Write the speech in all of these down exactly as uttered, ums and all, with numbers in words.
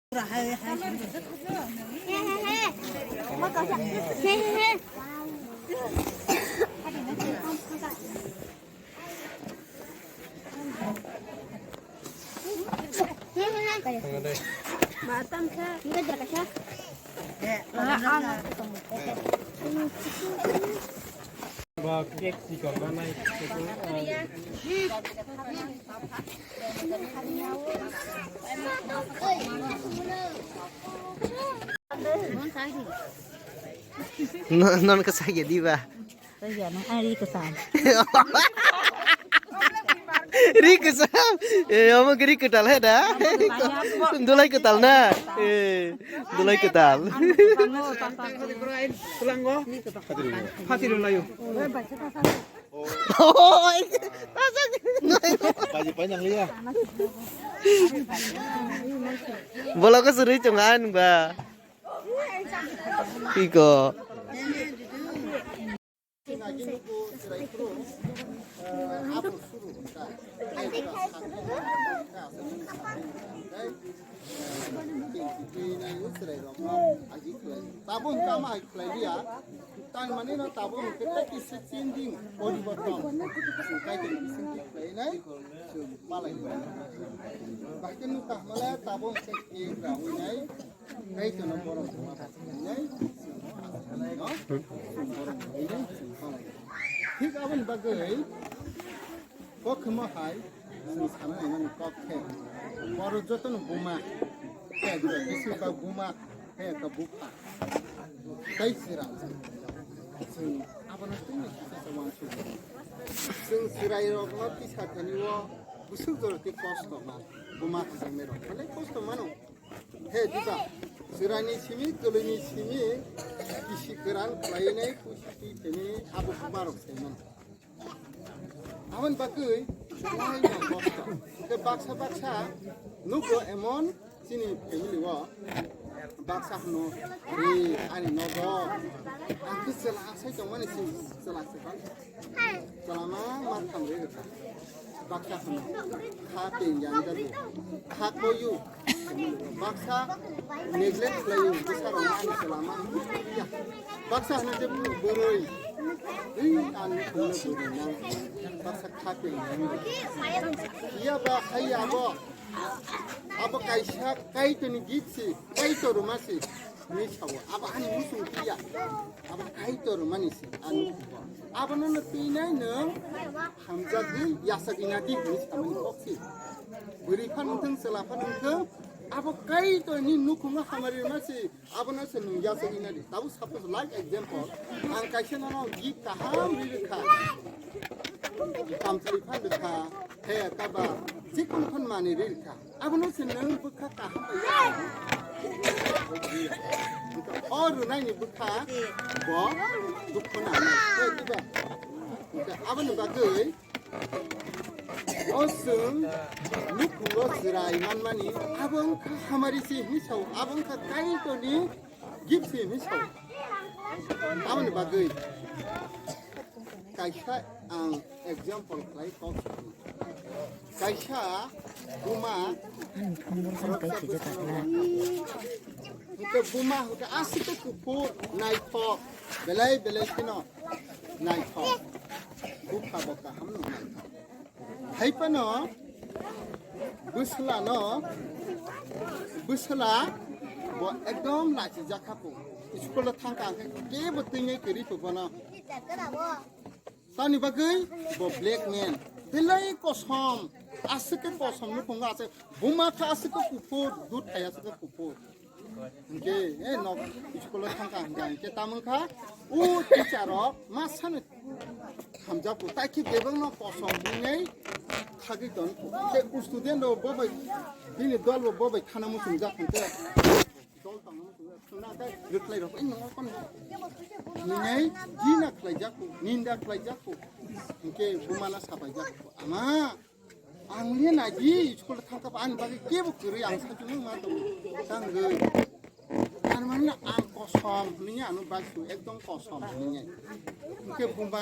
Non ka sagi di ba? Kaya no ari ko san. Ri kwcham. Eh, omo gri kwtal he da. Dulai kwtal na. Eh, dulai kwtal. Oi. Baji pai nang liya. Bola ko suri chungan ba. Iko. Tabuk kama hai khlai liya. Tang mani no tabuk hwnkhe tei kisa changing, poriborton. Chwng kaitor ni bisingtwi khlainai, chwng palai bai. Bahai khe nukha hwnmale tabuk hwnkhe kek rawi nai, kaitor no borom rwma khasinai, chwng no aswk no, chwng borom rwinai, chwng palai. Thik aboni bagwi kokhma hai chwng sana naimani kok khe, borok jotono buma, khe bisi ba buma, khe ka bupha. Tei chwrai. Chwng abono tini kisa se uansukgo. Chwng chwrairokno tisa thani o bwswk jora tei kosto man. Buma hamjaknairok belai kosto mano. He diba, chwraini simi, kwlwini simi, bisi kwran khlainai, pusi twi thani abo bumarok sai mano. Aboni bagwi belai no kosto. Tei baksa baksa nugo emon chini family o baksa hwno, "Re, ani nogo ang khe chwla asai tongmani se, chwla se bang." Chwla ma ma tham re rwkha. Baksa hwno, kha teng yang jago. Kha koyu. Baksa neglect khlaio, bwsarok ani chwla ma ya. Baksa hwno je bwrwi. Ei, ani khungno bwrwi nang. Baksa kha teng yang. Iya ba hai abo. Abo kaisa kaitorni gift si, kaitor rwma si, hinwi sao. Abo ani muchung phiya. Abo kaitor rwmani si, ani. Abono no twinai nwng hamjagwi yachak ina di hinwi samani kok si. Bwrwi phano wngthung, chwla phano wngthung, abo kaitorni nukhungo hamari rwma si, abono se nwng yachak ina di. Tabuk suppose like example, ang kaisa nono gift kaham ri rwkha. Kamchwlwi phan rwkha, he kaba, jikunu phan manwi ri rwkha. Abono se nwng bwkha kaham bai ya. O rwnaini bwkha bo dukhu nangnai. He diba? Aboni bagwi o chwng nukhungo chwrai manmani abo wngkha hamari se hinwi sao, abo wngkha kaitorni gift se hinwi sao. Aboni bagwi kaisa ang example khlai kok sadi. Kaisa buma, hwnkhe buma hwnkhe aswk khe kuphur, naithok, belai belai kheno naithok. Bupha bo kaham no naithok. Hai phano bwswlano, bwswla bo ekdom lachijak kha pho. School o thang kha hwnkhe kebo twinai kwrwi pho bono. Tamni bagwi bo black man. Belai kosom, aswk khe kosom nukhungo aswk. Buma kha aswk khe kuphur, dud hai aswk khe kuphur. Hwnkhe, eh, nok school o thang kha hwnkhe, hwnkhe tamo wngkha, o teacher rok ma sano hamjak kho, tai khe bebak no kosom hwnwi khagwi ton kho. Hwnkhe o student rok bo bai, bini dol bo, bo bai thana muchungjak hwnkhe. Dol tongma muchungjak, chwngno khe rwkhlai rok, "Ei, nongo kono?" Hwnwi gina khlaijak kho, ninda khlaijak kho. Hwnkhe buma no sapaijak kho, "Ama, ang le naidi, school thangkha ba, ani bagwi kebo kwrwi, ang sachung ma tongo, tangwi." Tar mane ang kosom hwnwi ano bagwi, ekdom kosom hwnwi. Hwnkhe buma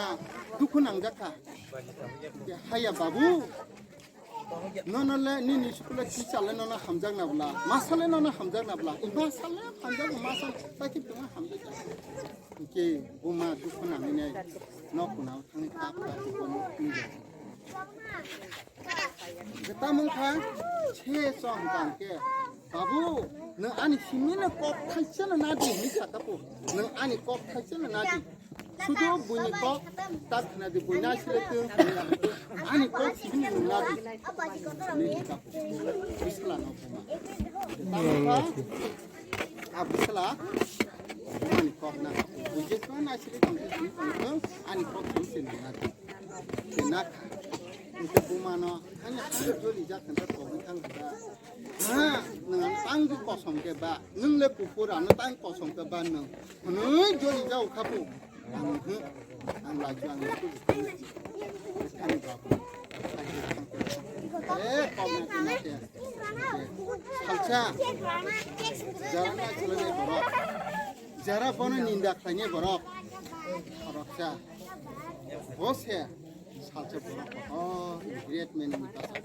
dukhu nangjak kha. Hwnkhe, "Haya babu, Nono le nini school le teacher le nono hamjak na bla, masa le nono hamjak na bla, i masa le hamjak, masa ta ki tuma hamjak. Ke buma dukhu nangni nai nok kuna thangni tap tap ko no ni. Tamung kha se song kang ke, "Babu, nwng ani simi no kok thaisa no nadi," hinwi sa tapu. "Nwng ani kok thaisa no nadi. Sudu buini kok tak khna di, buina sile tu ani kok simi no nadi." Hinwi sa tapu. Bisla no buma. Tamung kha, a bisla ani kok na tapu. Buji ko na sile tu ani kok simi no nadi. Nak, nte bumano, hanya hanya joli jak kanta togwi thang kanta. Ha, nang tang di kosom ke ba, nang le kupur ano tang kosom ke ba nang. Hwnwi joli jak khapu. Ang, hmm, ang laju ang itu. Kami babu. Eh, kau nak nak ya. Salsa. Jara na chulane borok. Jara bono ninda khlaine borok. Khoroksa. Bo se salsa borok kotor great man ni basa.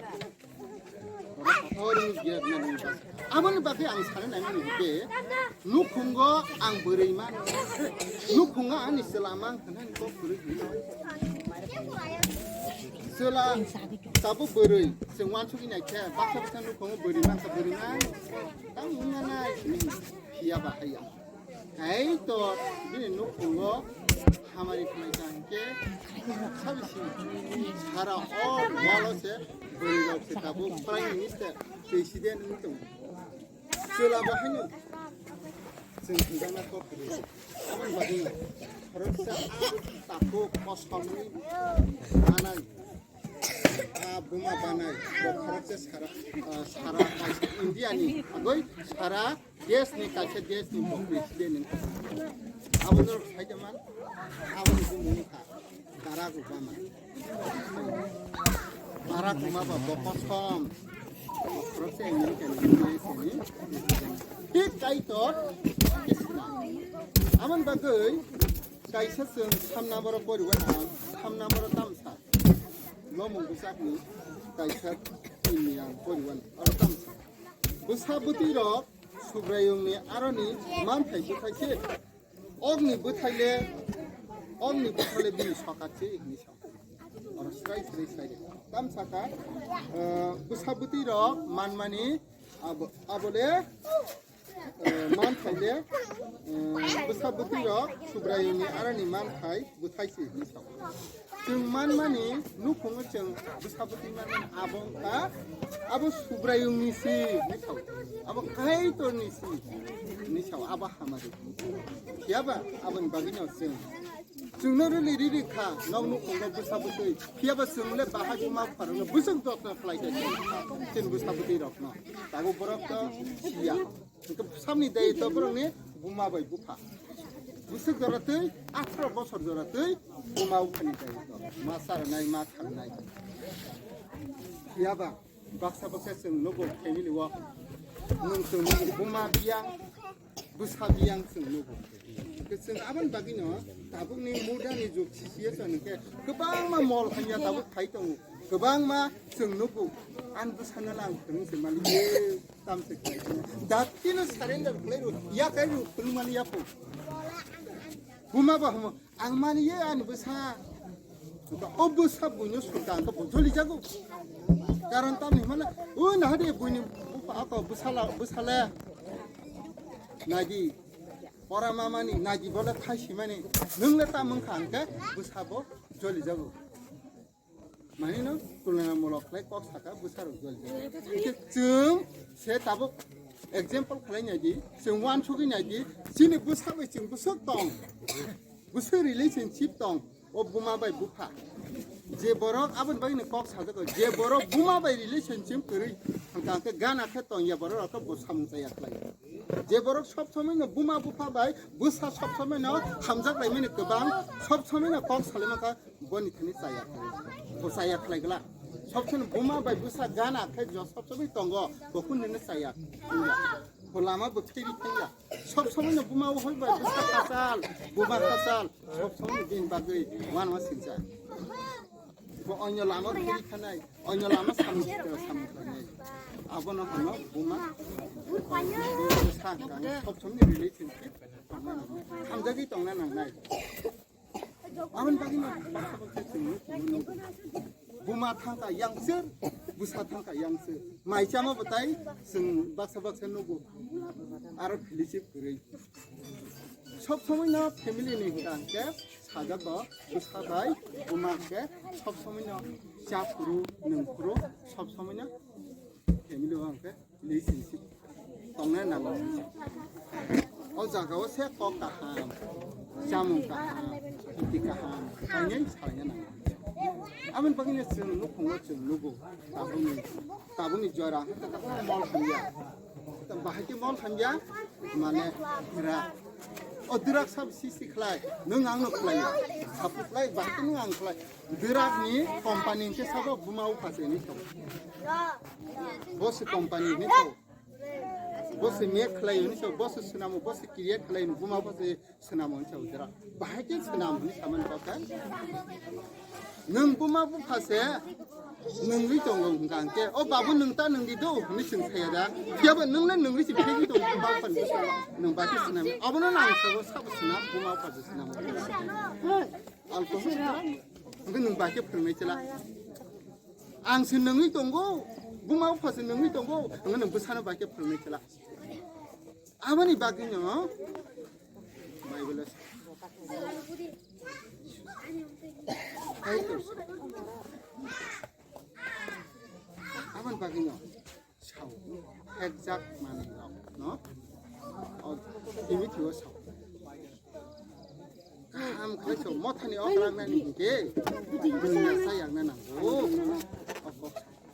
Borok kotor ni great man ni basa. Aboni bagwi ang sana nai mani hwnkhe, nukhungo ang bwrwi man. Nukhungo ani chwla man hwnani kok kwrwi hwnwi. Chwla tabuk bwrwi, chwng uansugwi naikhe, baksa baksa nukhungo bwrwi mankha, bwrwi man. Tamo wngya nai, phiya ba haiya. Hai to bini nukhungo hamari khlai kha hinkhe sabisi sara o walo se bwrwi rok se tabuk Prime Minister, President wngwi tongo. Chwla bo haino chwng hwnjakna kok kwrwi. Aboni bagwi khoroksa takhuk kosom wngwi manai. Ah, buma banai, bo khoroksa sara, ah, sara kaisa India ni, agoi sara desh ni kaisa desh ni bo president ni. Abo no sai jaman, abo ni bumung kha, Barack Obama. Barack Obama bo kosom, khoroksa America ni president ni. Thik kaitor, aboni bagwi kaisa chwng samna boro poriwan, samna boro tamsa. Lomung bwsakni kaisa tinni ang poriwan aro tamsa. Bwsa bwtwi rok Subraiyungni aroni manthai bwthai se. Okni bwthai le, okni bwthai le bini sokat se hinwi sa. Oro srai srai srai de. Tamsa kha, eh, bwsa bwtwi rok manmani abo, abo le Eh, manthai le, eh, bwsa bwtwi rok Subraiyungni arani manthai bwthai se hinwi sao. Chwng manmani nukhungo chwng bwsa bwtwi manmani abo wngkha, abo Subraiyungni se hinwi sao. Abo Kaitorni se hinwi sao, abo hamari. Phiyaba aboni bagwino chwng, chwngno rili riri kha, nok nukhungo bwsa bwtwi. Phiyaba chwng le bahai buma bupharokno bwswk jotno khlai kha chwng, chini bwsa bwtwi rokno. Tabuk borok to siya. Hwnkhe bwsakni daitw borokni buma bai bupha. Bwswk jora twi, atharo bosor jora twi buma buphani daitw. Ma charwnai, ma thangnai. Phiyaba baksa baksa chwng nugo family o. Nwng chwng nugo buma biyang, bwsa biyang chwng nugo. Hwnkhe chwng aboni bagwino tabukni mudani jug sisiya chwng hwnkhe kwbangma mol hamya tabuk phai tongo. Kwbangma chwng nugo. Ang bwsano lang phwrwng se malik. Tamse khlai. Daktino surrender khlai ro. Ya kai ro, phulmani ya po. Buma ba hamo. Ang mani ye ani bwsa. O bwsa buino sulta ang bo joli jago. Karon tamni mana. O na hade buini bupa ako bwsala, bwsale. Nadi. Ora mamani, nadi bola thaisi mani. Nungle tamung khangke bwsa bo joli jago. Manino tulonamulok khlai kok saka bwsarok joli. Hwnkhe chwng se tabuk example khlai nai di, chwng uansugwi nai di, chini bwsa bai chwng bwswk tong, bwswk relationship tong, o buma bai bupha. Je borok aboni bagwino kok sajago, je borok buma bai relationship kwrwi, hwnkha hwnkhe gana khe tong ya borok rok bo samung chaya khlai. Je borok sob somoi no buma bupha bai bwsa sob somoi no hamjak lai mani kwbang, sob somoi no kok salai maka. Boni thani chaya khlai, bo chaya khlai gla. Sob somoi buma bai bwsa gana khe jo sob somoi tongo, bo kun nini chaya. Bo lama bo thiri thangya. Sob somoi no buma hoi bai bwsa khasal, buma khasal. Sob somoi din bagwi wan wan sinsa. Onyo lama kiri khanai, onyo lama samung kiri samung khanai. Abono hano buma. Sa kang, sob somni relationship. Hamjagwi tongna nangnai. Aboni bagwi no buma thangka yangsir, busa thangka yangsir. Mai chama batai, chwng baksa baksa nugo. Aro fellowship kwrwi. Sob somoi no family ni hwnkha hwnkhe sajago, bwsa bai buma hwnkhe sob somoi no cha phuru, nwng phuru, sob somoi no family o hwnkhe relationship tongnai nango. O jaga o se kok kaham, chamung kaham, hiti kaham, khainai salaina nango. Aboni bagwi no chwng nukhungo chwng nugo, tabukni, tabukni jora hwnkhe mol hamya. Bahai khe mol hamya, mane dwrak. O dwrak sab sisi khlai, nwng ang no khlai. Sapu khlai, bahai khe nwng ang khlai. Dwrak ni company khe sabo buma upha se ni to. Bo se company ni to. Bo se mek khlai ni to, bo se swnamo, bo se create khlai ni buma upha se swnamo ni to dwrak. Bahai khe swnam ni samani kok khe. Nwng buma bupha se nwngwi tongo hwnkha hwnkhe, "O babu, nwng ta nwngdi do?" hwnwi chwng saya da. Phiyaba nwng le nwngwi se phegwi tongo, buma bupha ni bwskango. Nwng bai khe swnam. Abono nang sabo sabo swnam, buma bupha se swnam. Ang to hwnkhe nwng bai khe phwrwngnai chwla. Ang se nwngwi tongo, buma bupha se nwngwi tongo, hwnkhe nwng bwsano bai khe phwrwngnai chwla. Aboni bagwi no Bible o sa. Aboni bagwi no sao, exact manwi rok no. O Timothy o sao. Kaham khlai sao, mothani okra nani hwnkhe, dunya sa yakna nango.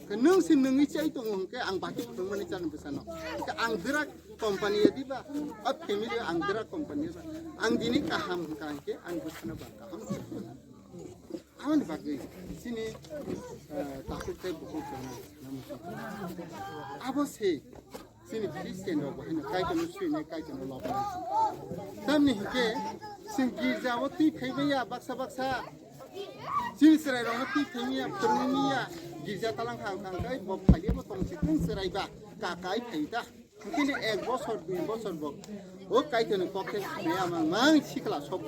Khe nwng se nwngwi chai tongo hwnkhe ang bati phwrwngmani chani bwsano. Khe ang dwrak company ya diba? A family ang dwrak company ya ba? Ang dini kaham hwnkha hwnkhe ang bwsano ba kaham. Aboni bagwi chini, eh, takhuk tei bukhuk chana sana muchung. Abo se chini Christian rok bo haino Kaitorno swinai, Kaitorno lobnai. Tamni hwnkhe chwng girja o twi phaimaya baksa baksa. Chini chwrai rokno twi phaimaya, phwrwngmaya, girja talang khang khang khai bo phaiya bo tong si tong chwrai ba kakai phai ta. Hwnkhe ek bosor, dui bosor bo o Kaitorni kok khe khwnaya mang mang sikla sok.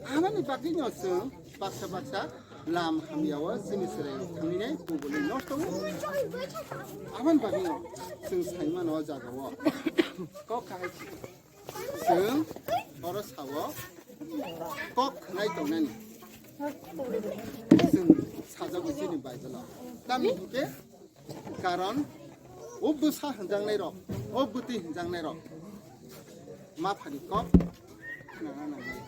Aboni bagwi no chwng baksa baksa lam hamya o chini chwrai rok thangwi nai kubuni nosto wngo. Aboni bagwi no chwng sai mano o jaga o kok kahai. Chwng oro sao kok khwnai tongnani. Chwng sajago chini Bible o. Tamni hwnkhe karon o bwsa hwnjaknai rok, o bwtwi hwnjaknai rok maphani kok khwnana nangnai.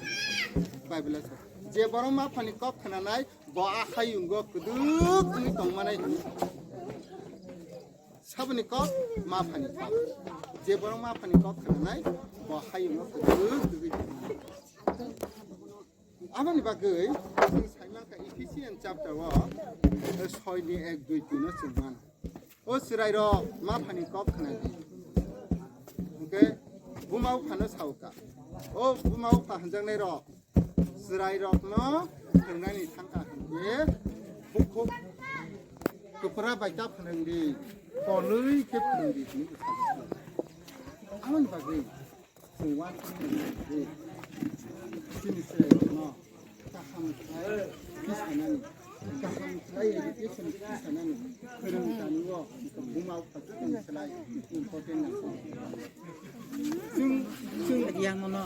Bible o sa, je borok maphani kok khwnanai, bo a hayungo kwdwk wngwi tongmanai hwnwi. Saboni kok maphani kok. Je borok maphani kok khwnanai, bo hayungo kwdwk kwdwk. Aboni bagwi chwng sai mankha Ephesian chapter o, eh, soi ni ek dui tin o chwng mano. O chwrai rok maphani kok khwnadi. Hwnkhe buma buphano saukha. O buma bupha hwnjaknai rok, chwrairokno phwrwngnani thangkha hwnkhe bukhuk kwphra bai ta phwrwngdi, kolwi khe phwrwngdi hwnwi bwskango. Aboni bagwi chwng uansukmani bagwi chini chwrairokno kaham khlai tisanani, kaham khlai education tisanani phwrwng tani o buma bupha joto ni slai important nang. Chwng, chwng yang no.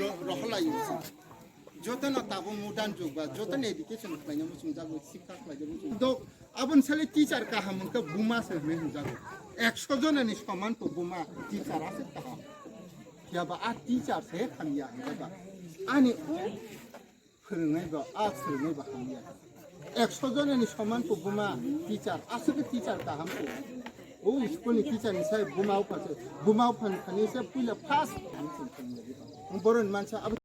Ro-, rohorlai. Jotono tabuk modern jug ba, jotono education khlaina muchungjago, sikha khlaina muchung. Dok, aboni sale teacher kaham wngkha buma se hwnwi hwnjago. Ekso jonani soman to buma teacher aswk kaham. Phiya ba a teacher se hamya hwnjaba. Ani o phwrwngnai ba, a phwrwngnai ba hamya. Ekso jonani soman to buma teacher, aswk teacher kaham to. O school ni teacher ni sai buma bupha se, buma bupha ni thani se puila first kaham se phwrwngnai ba. Boroni mansa abo